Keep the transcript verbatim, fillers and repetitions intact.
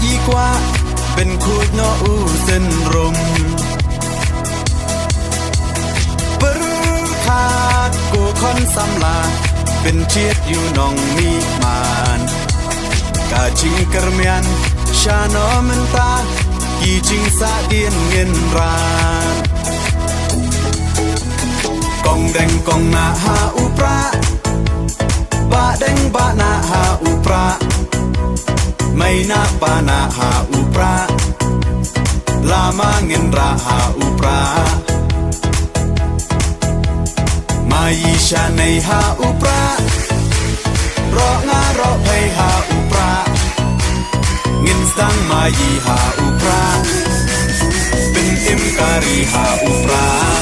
I kwah ban khuid noh u syndrome. Pyrkhat ko khon samla, pyntied ïa u nongmihman. Ka jingkyrmen shano mynta, ki jingsahdien ngin ran. Kong deng kong nah ha u prah, bah deng bah nah ha u prah. Mei nah pa nah ha u prah, lama ngin rah ha u prah. Maï shanei ha u prah, roh nga roh phei ha u prah. Ngin sdang maï ha u prah, pyntim kari ha u prah.